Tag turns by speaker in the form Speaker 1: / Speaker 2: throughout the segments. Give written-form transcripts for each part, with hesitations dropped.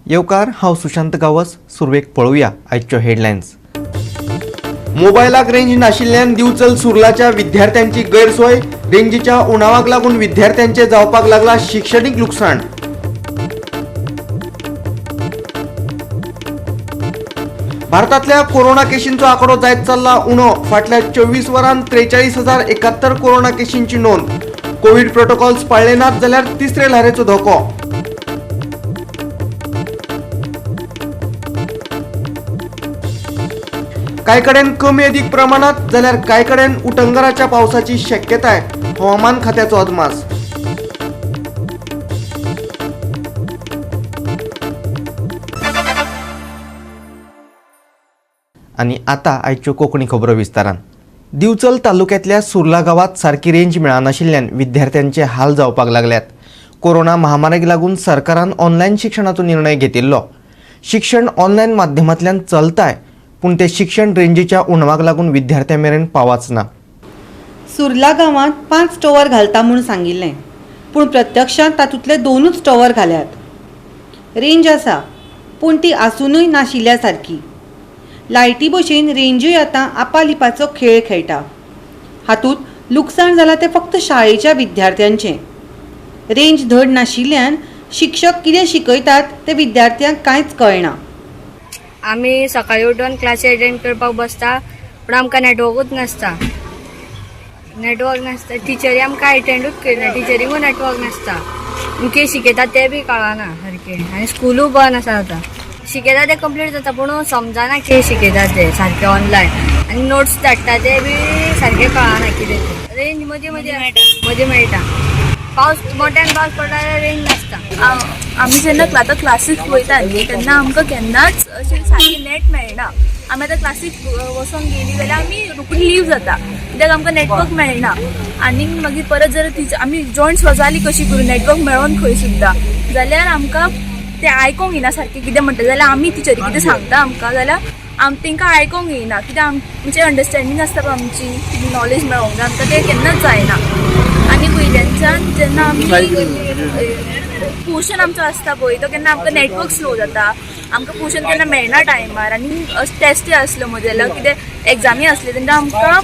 Speaker 1: येवकार, हांव सुशांत गांवस. सुरवेक पळोवया आयच्यो हेडलायन्स. मोबायलाक रेंज नाशिल्ल्यान दिवचल सुर्लाच्या विद्यार्थ्यांची गैरसोय. रेंजीच्या उणावाक लागून विद्यार्थ्यांचे जावपाक लागला शिक्षणीक लुकसाण. भारतातल्या कोरोना केशींचो आकडो जायत चल्ला उणो. फाटल्या 24 वरांत 43,071 कोरोना केशींची नोंद. कोवीड प्रोटोकॉल्स पाळ्ळे नात जाल्यार तिसरे ल्हारेचो धोको. कांय कडेन कमी अदीक प्रमाणात जाल्यार कांय कडेन उटंगराच्या पावसाची शक्यताय, हवामान खात्याचो अदमास. आनी आतां आयच्यो कोंकणी खबरो विस्तारान. दिवचल तालुक्यांतल्या सुर्ला गांवांत सारकी रेंज मेळनाशिल्ल्यान विद्यार्थ्यांचे हाल जावपाक लागल्यात. कोरोना महामारीक लागून सरकारान ऑनलायन शिक्षणाचो निर्णय घेतिल्लो. शिक्षण ऑनलायन माध्यमांतल्यान चलताय, पूण तें शिक्षण रेंजीच्या उणावाक लागून विद्यार्थ्यां मेरेन पावाच ना.
Speaker 2: सुर्ला गांवांत 5 टॉवर घालता म्हूण सांगिल्लें, पूण प्रत्यक्षांत तातूंतले 2च टॉवर घाल्यात. रेंज आसा, पूण ती आसुनूय नाशिल्ल्या सारकी. लायटी भशेन रेंजूय आतां आपालिपाचो खेळ खेळटा. हातूंत लुकसाण जालां तें फक्त शाळेच्या विद्यार्थ्यांचें. रेंज धड नाशिल्ल्यान शिक्षक कितें शिकयतात तें विद्यार्थ्यांक कांयच कळना.
Speaker 3: आमी सकाळी उठून क्लासी अटेंड करपाक बसता, पूण आमकां नेटवर्कूच नासता. नेटवर्क नासता, टिचरी आमकां अटेंडूच करिना. टिचरींकूय नेटवर्क नासता. कितें शिकयता तें बी कळना सारकें. आनी स्कुलूय बंद आसा आतां. शिकयता तें कंप्लीट जाता, पूण समजना कितें शिकयता तें सारकें ऑनलायन. आनी नोट्स धाडटा ते बी सारकें कळना कितें तें. रेंज मदीं मदीं मदीं मेळटा. पावस मोठ्यान पावस पडटा जाल्यार रेंज नासता.
Speaker 4: आमी जेन्ना आतां क्लासीक वयता न्ही, तेन्ना आमकां केन्नाच अशें सारकें नेट मेळना. आमी आतां क्लासीक वचोंक गेली जाल्यार आमी रोखडी लीव जाता, कित्याक आमकां नेटवर्क मेळना. आनी मागीर परत जर टिचर आमी जॉयंट गजाली कशी करूं, नेटवर्क मेळोन खंय सुद्दां जाल्यार आमकां तें आयकोंक येना सारकें कितें म्हणटा. जाल्यार आमी टिचरी कितें सांगता आमकां जाल्यार तांकां आयकोंक येना, कित्याक म्हणजे अंडरस्टँडींग आसता पळय आमची, नॉलेज मेळोंक जाय आमकां, तें केन्नाच जायना. आनी वयल्यानच्यान जेन्ना आमी पोर्शन आमचो आसता पळय, तो केन्ना आमकां नेटवर्क स्लो जाता, आमकां पोर्शन केन्ना मेळना टायमार. आनी टेस्टूय आसल्यो मदीं जाल्यार कितें एग्जामी आसल्यो तेन्ना आमकां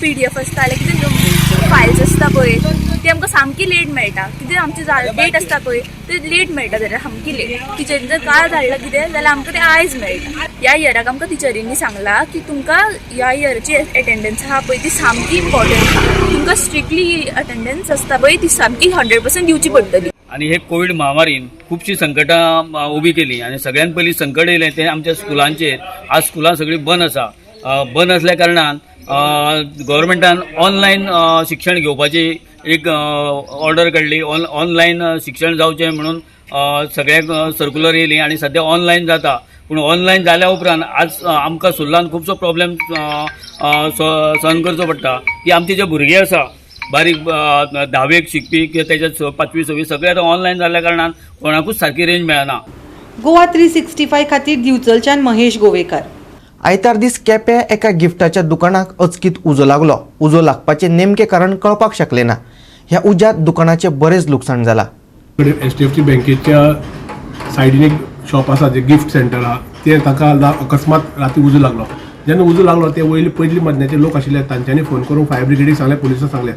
Speaker 4: PDF आसता जाल्यार कितें फायल्स आसता पळय, ती आमकां सामकी लेट मेळटा. कितें आमची डेट आसता पळय ते लेट मेळटा, जाल्यार सामकी लेट. टिचरीन जर काल धाडलां कितें जाल्यार आमकां तें आयज मेळटा. ह्या इयराक आमकां टिचरींनी सांगलां की तुमकां ह्या इयराची एटेंडन्स आहा पळय ती सामकी इम्पॉर्टंट आहा. तुमकां स्ट्रिक्टली अटेंडन्स आसता पळय ती सामकी 100% दिवची पडटली.
Speaker 5: आनी हे कोवीड महामारीन खुबशीं संकटां उबी केली आनी सगळ्यान पयलीं संकट येयलें तें आमच्या स्कुलांचेर. आज स्कुलां सगळीं बंद आसा. बंद आसल्या कारणान गव्हर्मेंटान ऑनलायन शिक्षण घेवपाची एक ऑर्डर काडली. ऑनलायन शिक्षण जावचें म्हणून सगळ्यांक सर्कुलर येयली आनी सद्या ऑनलायन जाता. पूण ऑनलायन जाल्या उपरांत आज आमकां सुर्लान खुबसो प्रॉब्लेम सहन करचो पडटा की आमचे जे भुरगे आसा बारीक धावेक शिकपी किंवा तेच्या 5वी 6वी सगळे आतां ऑनलायन जाल्ल्या कारणान कोणाकूच सारकी रेंज मेळना.
Speaker 2: गोवा 365 खातीर दिवचलच्यान महेश गोवेकर.
Speaker 1: आयतार दीस केप्यां एका गिफ्टाच्या दुकानाक अचकीत उजो लागलो. उजो लागपाचें नेमकें कारण कळपाक शकलें ना. ह्या उज्यांत दुकानाचें बरेंच लुकसाण जाला.
Speaker 6: HDFC बँकेच्या सायडीन एक शॉप आसा, जे गिफ्ट सेंटर आहा, ते ताका अकस्मात राती उजो लागलो. जेन्ना उजो लागलो ते वयले पयली मदल्याचे लोक आशिल्ले तांच्यांनी फोन करून फायर ब्रिगेडीक सांगलें, पुलिसांक सांगलें.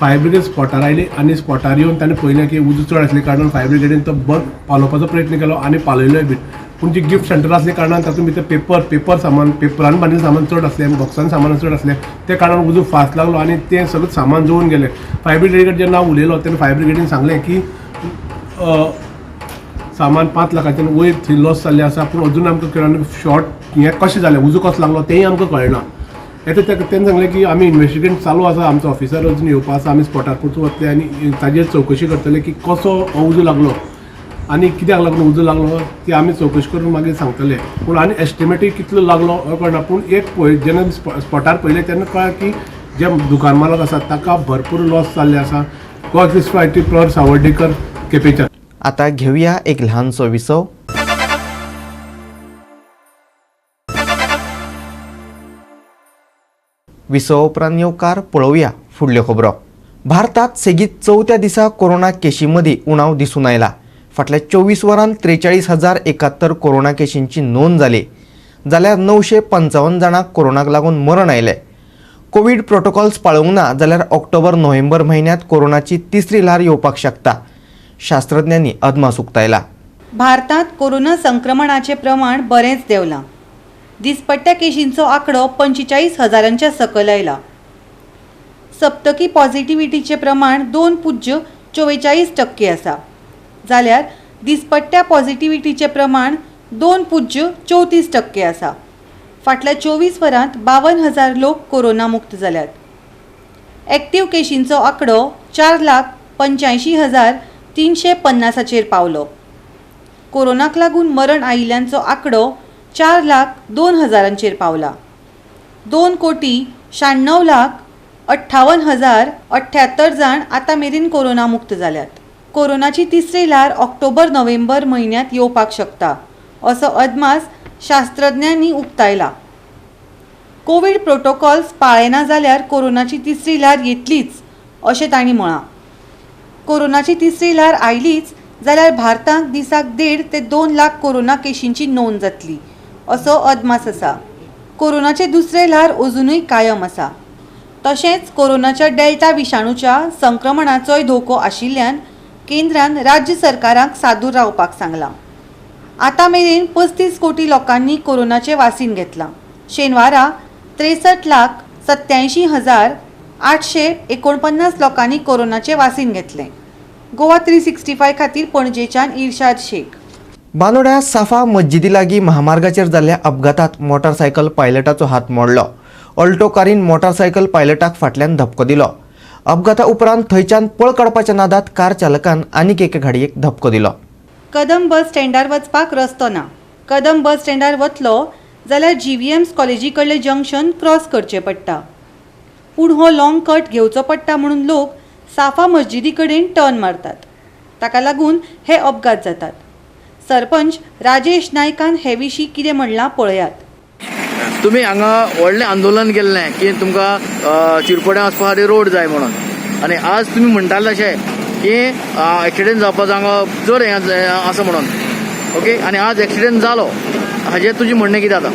Speaker 6: फायर ब्रिगेड स्पॉटार आयली आनी स्पॉटार येवन ताणें पळयलें की उजो चड आसले कारणान फायर ब्रिगेडीन तो बंद पालोवपाचो प्रयत्न केलो आनी पालयलोय बी. पूण जी गिफ्ट सेंटर आसले कारणान तातूंत भितर पेपर सामान, पेपरान बांदिल्लें सामान चड आसलें, बॉक्सान सामान चड आसलें, त्या कारणान उजो फास्ट लागलो आनी तें सगळें सामान जळून गेलें. फायर ब्रिगेडी कडेन जेन्ना हांव उलयलो तेन्ना फायर ब्रिगेडीन सांगलें की सामान 5 लाखाच्यान वयर थंय लॉस जाल्लें आसा, पूण अजून आमकां कळना शॉर्ट हें कशें जालें, उजो कसो लागलो तेंय आमकां कळना. येता तेन्ना सांगलें की आमी इन्वेस्टिगेट चालू आसा, आमचो ऑफिसर अजून येवपा आसा, आमी स्पॉटार परतून वतले आनी ताजेर चवकशी करतले की कसो हो उजो लागलो आनी कित्याक लागून उजो लागलो ती आमी चवकशी करून मागीर सांगतले. पूण आनी एस्टिमेटूय कितलो लागलो हो कळना. पूण एक पळय जेन्ना स्पॉटार पळयलें तेन्ना कळ्ळें की जे दुकान मालक आसा ताका भरपूर लॉस जाल्ले आसा. गोवा 365 प्रहर सावर्डेकर, केपेच्यान.
Speaker 1: आता घेवया एक ल्हानसो विसव. विसवा उपरांत येवकार पळोवया फुडल्यो खबरो. भारतात सेगीत 4थ्या दिसा कोरोना केशी मदीं उणाव दिसून आयला. फाटल्या 24 वरांत 43,071 कोरोना केशींची नोंद जाली जाल्यार 955 जाणांक कोरोनाक लागून मरण आयलें. कोवीड प्रोटोकॉल्स पाळूंक ना जाल्यार ऑक्टोबर नोव्हेंबर म्हयन्यांत कोरोनाची तिसरी ल्हार येवपाक शकता, शास्त्रज्ञांनी अदमास उक्तायला.
Speaker 2: भारतांत कोरोना संक्रमणाचें प्रमाण बरेंच देंवलां. दिसपट्ट्या केशींचो आंकडो 45 हजारांच्या सकयल आयला. सप्तकी पॉझिटिव्हिटीचें प्रमाण 2.44% आसा, जाल्यार दिसपट्ट्या पॉझिटिव्हिटीचें प्रमाण 2.34% आसा. फाटल्या 24 वरांत 52,000 लोक कोरोना मुक्त जाल्यात. एक्टिव्ह केशींचो आंकडो 4,85,350 पावलो. कोरोनाक लागून मरण आयिल्ल्यांचो आंकडो 4,02,000 पावला. 2,96,58,078 जाण आतां मेरेन कोरोना मुक्त जाल्यात. कोरोनाची तिसरी ल्हार ऑक्टोबर नोव्हेंबर म्हयन्यांत येवपाक शकता असो अदमास शास्त्रज्ञांनी उक्तायला. कोवीड प्रोटोकॉल्स पाळना जाल्यार कोरोनाची तिसरी ल्हार येतलीच अशें तांणी म्हळां. कोरोनाची तिसरी ल्हार आयलीच जाल्यार भारतांत दिसाक 1.5 ते 2 लाख कोरोना केशींची नोंद जातली असो अदमास आसा. कोरोनाचे दुसरे ल्हार अजुनूय कायम आसा. तशेंच कोरोनाच्या डेल्टा विशाणूच्या संक्रमणाचोय धोको आशिल्ल्यान केंद्रान राज्य सरकारांक सादूर रावपाक सांगलां. आतां मेरेन 35 कोटी लोकांनी कोरोनाचें वासीन घेतलां. शेनवारा 63,87,849 लोकांनी कोरोनाचें वासीन घेतलें. गोवा 365 खातीर पणजेच्यान इर्शाद शेख.
Speaker 1: बांदोड्या साफा मस्जिदी लागीं महामार्गाचेर जाल्ल्या अपघातात मोटारसायकल पायलटाचो हात मोडलो. अल्टो कारीन मोटारसायकल पायलटाक फाटल्यान धपको दिलो. अपघाता उपरांत थंयच्यान पळ काडपाच्या नादात कार चालकान आनीक एके गाडयेक धपको दिलो.
Speaker 2: कदम बस स्टँडार वचपाक रस्तो ना. कदम बस स्टँडार वतलो जाल्यार जीव्हीएम्स कॉलेजी कडलें जंक्शन क्रॉस करचें पडटा. पूण हो लाँग कट घेवचो पडटा म्हणून लोक साफा मस्जिदी कडेन टर्न मारतात. ताका लागून हे अपघात जातात. सरपंच राजेश नायकान हे विशीं कितें म्हणलां पळयात.
Speaker 7: तुमी हांगा व्हडलें आंदोलन केल्लें की तुमकां चिरपोड्यां वचपा खातीर रोड जाय म्हणून, आनी आज तुमी म्हणटाले अशें की एक्सिडेंट जावपाचो हांगा चड हें आसा म्हणून. ओके, आनी आज एक्सिडेंट जालो, हाजेर तुजें म्हणणें कितें आतां?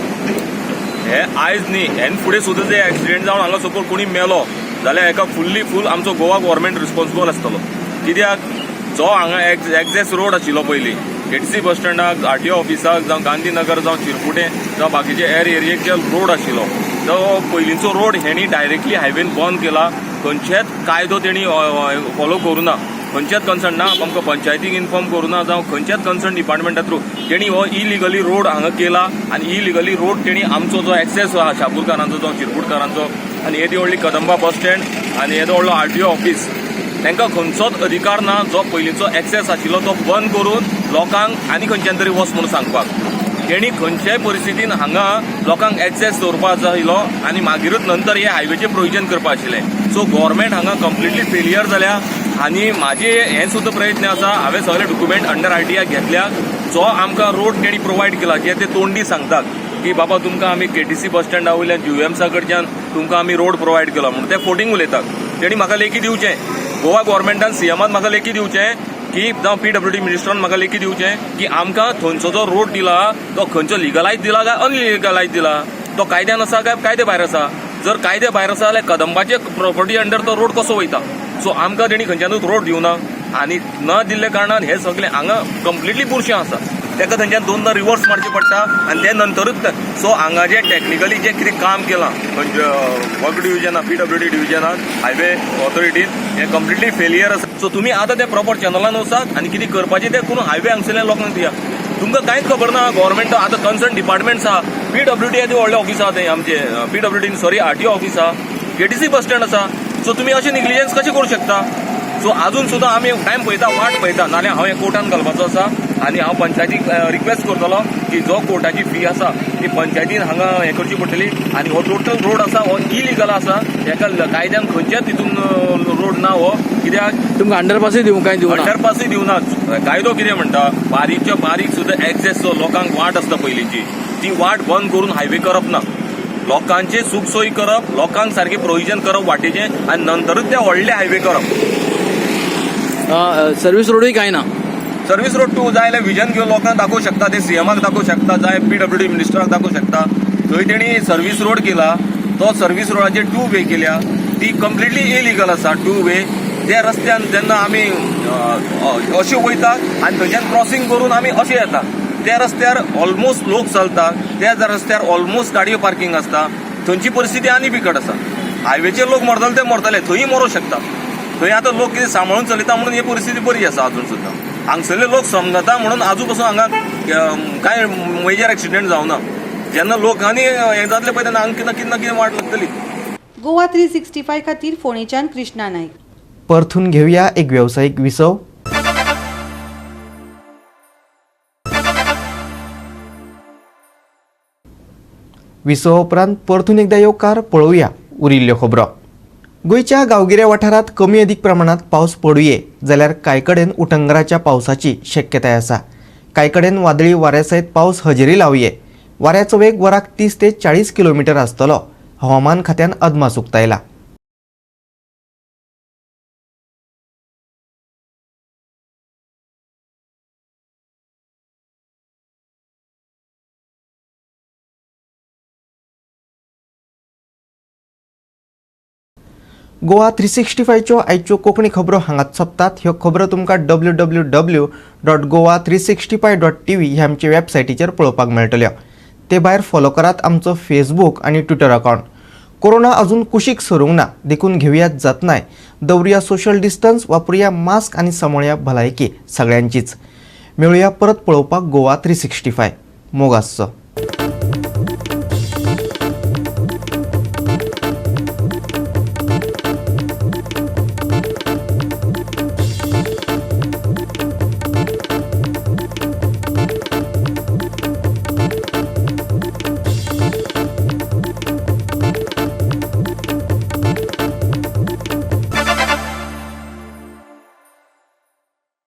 Speaker 8: हे आयज न्ही, हेन फुडें सुद्दां जे एक्सिडेंट जावन हांगा सपोज कोणी मेलो जाल्यार हेका फुल्ली फूल आमचो गोवा गव्हर्मेंट रिस्पॉन्सिबल आसतलो. कित्याक जो हांगा एक्झेस रोड आशिल्लो पयलीं केटीसी बस स्टँडाक, आरटीओ ऑफिसाक, जावं गांधीनगर, जावं चिरपुटे, जावं बाकीचे एर एरियेक जे रोड आशिल्लो तो पयलींचो रोड हेणी डायरेक्टली हायवेन बंद केला. खंयचेच कायदो तेणी फॉलो करूं ना, खंयचेच कन्सर्न ना, आमकां पंचायतीक इन्फॉर्म करूं ना, जावं खंयच्याच कन्सर्न डिपार्टमेंटा थ्रू तेणी हो इलिगली रोड हांगा केला. आनी इलिगली रोड तेणी आमचो जो एक्सेस आहा शापूरकारांचो जावं चिरपुटकारांचो, आनी येदी व्हडली कदंबा बस स्टँड आनी येदो व्हडलो आरटीओ ऑफिस, तांकां खंयचोच अधिकार ना जो पयलींचो एक्सेस आशिल्लो तो बंद करून लोकांक आनी खंयच्यान तरी वच म्हणून सांगपाक. तेणी खंयच्याय परिस्थितीन हांगा लोकांक एक्सेस दवरपाक जाय आशिल्लो आनी मागीरूच नंतर हे हायवेचें प्रोविजन करपाक आशिल्लें. सो गव्हर्मेंट हांगा कंप्लिटली फेलियर जाल्या. आनी म्हाजे हे सुद्दां प्रयत्न आसा, हांवें सगळे डॉक्युमेंट अंडर आरटीआय घेतल्या. जो आमकां रोड तेणी प्रोवायड केला, जे ते तोंडी सांगतात की बाबा तुमकां आमी केटीसी बस स्टँडा वयल्यान जीव्हीएम्सा कडच्यान तुमकां आमी रोड प्रोवायड केला म्हणून ते फोटींग उलयतात. तेणी म्हाका लेखी दिवचें, गोवा गव्हर्मेंटान सीएमान म्हाका लेखी दिवचें की जावं पीडब्ल्यूडी मिनिस्टरान म्हाका लेखी दिवचें की आमकां थंयचो जो रोड दिला तो खंयचो लिगलायज दिला काय अनलिगलायज दिला, तो कायद्यान आसा काय कायदे भायर आसा. जर कायदे भायर आसा जाल्यार कदंबाचे प्रॉपर्टी अंडर तो रोड कसो वयता. सो आमकां तेणी खंयच्यानूच रोड दिवना आनी न दिल्ल्या कारणान हे सगळे हांगा कंप्लिटली बुरशें आसा. ताका थंयच्यान दोनदां रिवर्स मारचें पडटा आनी ते नंतरूच. सो हांगा जे टॅक्निकली जे कितें काम केलां खंयचे वर्क डिविजनान, पीडब्ल्यूडी डिविजनान, हायवे ऑथॉरिटीन, हें कंप्लिटली फेलियर आसा. सो तुमी आतां ते प्रॉपर चॅनलान वचात आनी कितें करपाचें तें करून हायवे हांगसरल्या लोकांक दिया. तुमकां कांयच खबर ना. गव्हर्मेंट आतां कन्सर्न डिपार्टमेंट्स आहा, पीडब्ल्यूडी आहा, व्हडलें ऑफिस आहा तें आमचें पीडब्ल्यूडी सॉरी आरटीओ ऑफिस आहा, केटीसी बस स्टँड आसा. सो तुमी अशें निग्लिजन्स कशें करूं शकता? सो आजून सुद्दां आमी टायम पळयता, वाट पळयता, नाल्यार हांव हें कोर्टान घालपाचो आसा. आनी हांव पंचायतीक रिक्वेस्ट करतलो की जो कोर्टाची फी आसा ती पंचायतीन हांगा हें करची पडटली. आनी हो टोटल रोड आसा हो इलिगल आसा, हेका कायद्यान खंयच्याच तितून रोड ना हो. कित्याक
Speaker 7: तुमकां अंडरपासूय दिवंक कांय दिवना,
Speaker 8: अंडरपासूय दिवना. कायदो कितें म्हणटा, बारीकच्या बारीक सुद्दां एक्सेस जो लोकांक वाट आसता पयलींची ती वाट बंद करून हायवे करप ना. लोकांचे सुख सोयी करप, लोकांक सारकें प्रोविजन करप वाटेचें आनी नंतरूच ते व्हडले हायवे करप.
Speaker 7: सर्वीस रोडूय कांय ना.
Speaker 8: सर्वीस रोड तूं जाय जाल्यार विजन घेवन लोकांक दाखोवंक शकता, ते सीएमाक दाखोवंक शकता, जाय पीडब्ल्यूडी मिनिस्टराक दाखोवंक शकता. थंय तेणी सर्वीस रोड केला, तो सर्वीस रोडाचेर टू वे केल्या, ती कंप्लिटली इलिगल आसा. टू वे त्या रस्त्यान जेन्ना आमी अशे वयता आनी थंयच्यान क्रॉसिंग करून आमी अशे येता, त्या रस्त्यार ऑलमोस्ट लोक चलता, त्या रस्त्यार ऑलमोस्ट गाडयो पार्किंग आसता. थंयची परिस्थिती आनी बिकट आसा. हायवेचेर लोक मरतले ते मरतले, थंय मरोंक शकता. थंय आतां लोक कितें सांबाळून चलयता म्हणून ही परिस्थिती बरी आसा. अजून सुद्दां हांगसरले लोक समजता म्हणून आजू पसून हांगा कांय मेजर एक्सिडंट जावना. जेन्ना लोकांनी हें जातलें पळय तेन्ना हांगा कितें ना कितें वाट लागतली.
Speaker 2: गोवा 365 खातीर फोंडेच्यान कृष्णा नायक.
Speaker 1: परथून घेवया एक वेवसायीक विसव. विसवा उपरांत परतून एकदा येवकार पळोवया उरिल्ल्यो खबरो. गोंयच्या गांवगिऱ्या वाठारांत कमी अदीक प्रमाणांत पावस पडुये, जाल्यार कांय कडेन उटंगराच्या पावसाची शक्यताय आसा. कांय कडेन वादळी वाऱ्या सयत पावस हजेरी लावये. वाऱ्याचो वेग वराक 30 ते 40 किलोमिटर आसतलो, हवामान खात्यान अदमास उक्तायला. गोवा 365च्यो आयच्यो कोंकणी खबरो हांगाच सोंपतात. ह्यो खबरो तुमकां www.goa365.tv ह्या आमचे वेबसायटीचेर पळोवपाक मेळटल्यो. ते भायर फॉलो करात आमचो फेसबूक आनी ट्विटर अकावंट. कोरोना अजून कुशीक सरूंक ना, देखून घेवयात जतनाय, दवरुया सोशल डिस्टन्स, वापरुया मास्क आनी सांबाळया भलायकी सगळ्यांचीच. मेळुया परत पळोवपाक गोवा 365. मोग आसचो.